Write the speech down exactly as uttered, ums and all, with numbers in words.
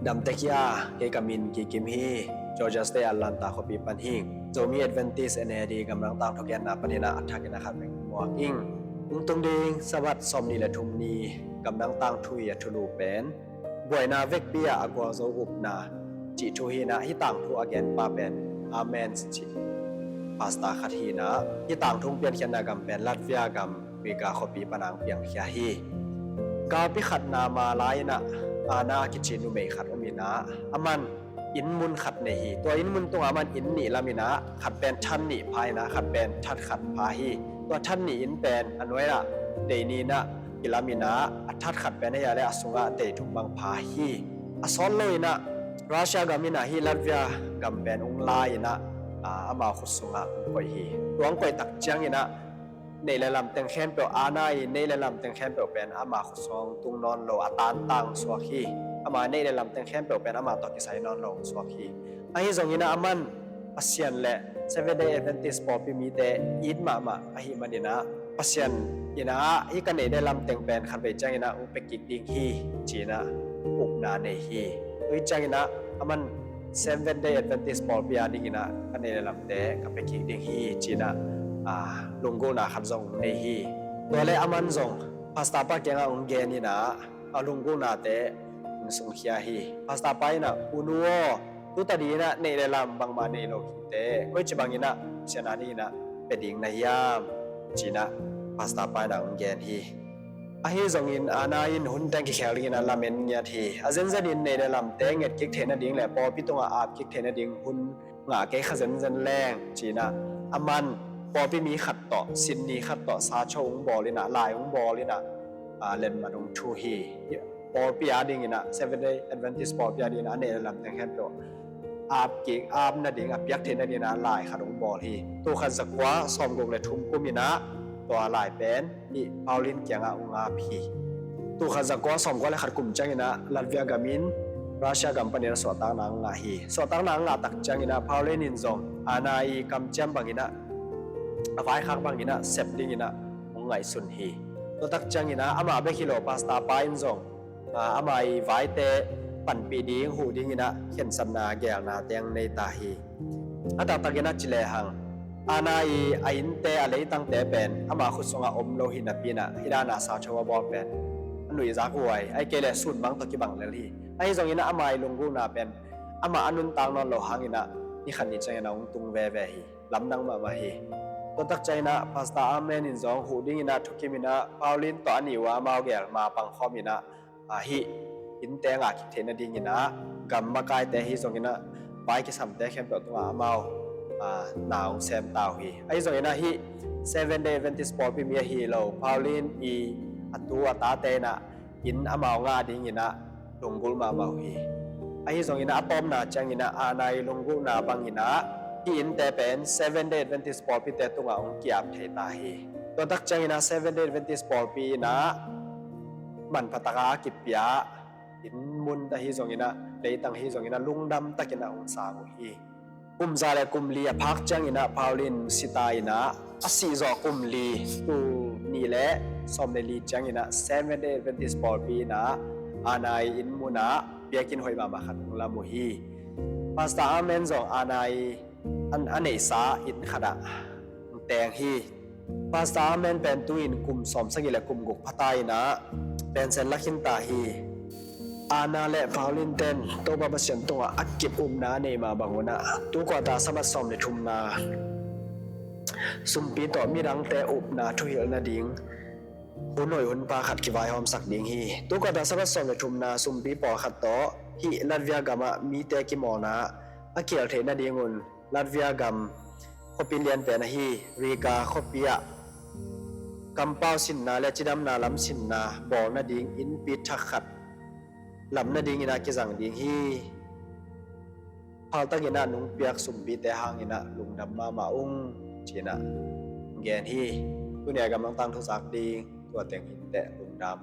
Damtek hi a, kei ka min Kikim hi. Georgia State Atlanta khuapi pan hi ing. Zomi Adventist N A D gamdang tangthu genna panin ah a thakin a khat vek muak ing. Hong tung ding Sabbath sawmnih le thum ni gamdang tangthu i a thulu pen buaina vekpi ah a gualzo upna cih thu hi in ah, hih tangthu a genpa pen Amen cih pastor khat hi in ah, hih tangthu hong piankhiatna gam pen Latvia gam Riga khuapi pan a hong piangkhia hi. Galpi khat na ma lai in ah Anna kici numei khat om in ah, aman inn mun khat nei hi. Tua inn mun tungah aman inn nih lam in ah, khat pen that nih pha in ah, khat pen that khat pha hi. Tua that nih inn pen a nuai ah dei nih in ah kilam in ah, a that khat pen hei ah le a sungah dei thum bang pha hi. A sawt lo in ah Russia gam in ah hih Latvia gam pen hong lai in ah, ah, ama khut sungah hong koih hi. Tua hong koih tak ciangin ah neih le lam teng khempeuh, Anna i neih le lam teng khempeuh pen ama khut sungah hong tung nawn lo, a tantang suak hi. Ama neih le lam teng khempeuh pen ama tawh kisai nawn lo hong suak hi. Ahi zongin ah aman Pasian le Seventh Day Adventist pawlpi mite it mahmah ahih manin ah, Pasian in ah hih ka neih le lam teng pen khatvei ciangin ah hong pia kik ding hi ci-in ah upna nei hi. Tua ciangin ah aman Seventh Day Adventist pawlpi a dingin ah ka neih le lamte ka pia kik ding hi ci-in ah, ah, lunggulhna khat zong nei hi. Tua le aman zong pastor pa kiangah hong gen in ah a lunggulhnate hong sungkhia hi. Pastor pa in ah, "U nu aw, tu tadih in ah neih le lam bangmah nei lo hi teh, koici bangin ah Pasian a dingin ah pia ding na hiam?" ci-in ah pastor pa in ah hong gen hi. Ahi zongin Anna in hun teng kikhel dingin ah lamen ngiat hi. A zenzenin neih le lamte nget kik theih nading le pawlpi tungah ap kik theih nading hun ngah kei kha zenzen leng ci-in ah, aman pawlpi mi khat tawh, sin ni khat tawh sacho hong bawl in ah, lai hong bawl in ah, ah, letmat hong thu hi. Pawlpi a dingin ah, Seventh Day Adventist pawlpi a dingin ah a neih le lam teng khempeuh ap kik, ap nading, a piak theih nadingin ah lai khat hong bawl hi. Tul khat zakua sawmguk le thum kum in ah tua lai pen hih Pauline kiangah hong ap hi. Tul khat zakua sawmkua le khat kum ciangin ah Latvia gam in Russia gam panin ah suahtakna hong ngah hi. Suahtakna hong ngah tak ciangin ah Pauline in zong Anna i kamciam bangin ah, a vaikhak bangin ah sep dingin ah hong ngaihsun hi. Tua tak ciangin ah amah bek hi lo, pastor pa in zong, ah, ama i vaite panpih ding, huh dingin ah khensatna gelna teng nei ta hi. A taktakin ah ci lehang, Anna i a innte, a leitangte pen ama khut sungah om lo hi napi in ah hih dan a sacho a bawl pen a nuihzak huai, ahih kei leh sun bang tawh kibang lel hi. Ahi zongin ah ama i lunggulhna pen amah a nuntak nawn lo hangin ah ni khat ni ciangin ah hong tung veve hi. Lamdang mahmah hi. Tua tak ciangin ah pastor Amen in zong huh dingin ah thukim in ah Pauline tawh a nih uh a amau gel ma pang khawm in ah, ah, hih innte ngah kik theih nadingin ah gam makaite ahi zongin ah vai kisamte khempeuh tungah amau, ah, na hong sem ta uh hi. Ahi zongin ah hih Seventh Day Adventist pawlpi mi ahi lo Pauline i a tu a tate in ah inn amau ngah dingin ah lunggulh mahmah uh hi. Ahi zongin ah a tawpna ciangin ah Anna i lunggulhna bangin ah hih innte pen Seventh Day Adventist pawlpite tungah hong ki-ap thei ta hi. Tua tak ciangin ah Seventh Day Adventist pawlpi in ah manpha taka a kipia inn mun ahi zongin ah, leitang ahi zongin ah lungdam takin ah hong sang uh hi. Kum za le kum li a phak ciangin ah Pauline si ta in ah, a sih zawh kum li, tul nih le sawm le li ciangin ah Seventh Day Adventist pawlpi in ah Anna i inn mun ah biakinn hoih mahmah khat hong lam uh hi. Pastor Amen zong Anna i a neihsa inn khat ah hong teng hi. Pastor Amen pen tu-in kum sawmsagih le kum guk pha ta in ah pension la khin ta hi. Anna le Pauline ten Topa Pasian tungah a kip upna a neih mah bangun ah, tu quarter Sabbath sawm le thumna sumpi tawh midangte upna thuhilh nading hun hoih hun pha khat kivaihawmsak ding hi. Tu quarter Sabbath sawm le thumna sumpi pawlkhat tawh hih Latvia gamah mite kimawlna a kial theih nadingun Latvia gam khuapi lianpen ahi Riga khuapi ah kampau sinna le cidamna lam sinna bawl nading innpi thak khat lam nadingin ah kizang ding hi. Phaltakin ah nungpiak sumpite hangin ah lungdam mahmah ung ci-in ah gen hi. Tuni a gamdang tangthu zak ding tua teng hi teh, lungdam.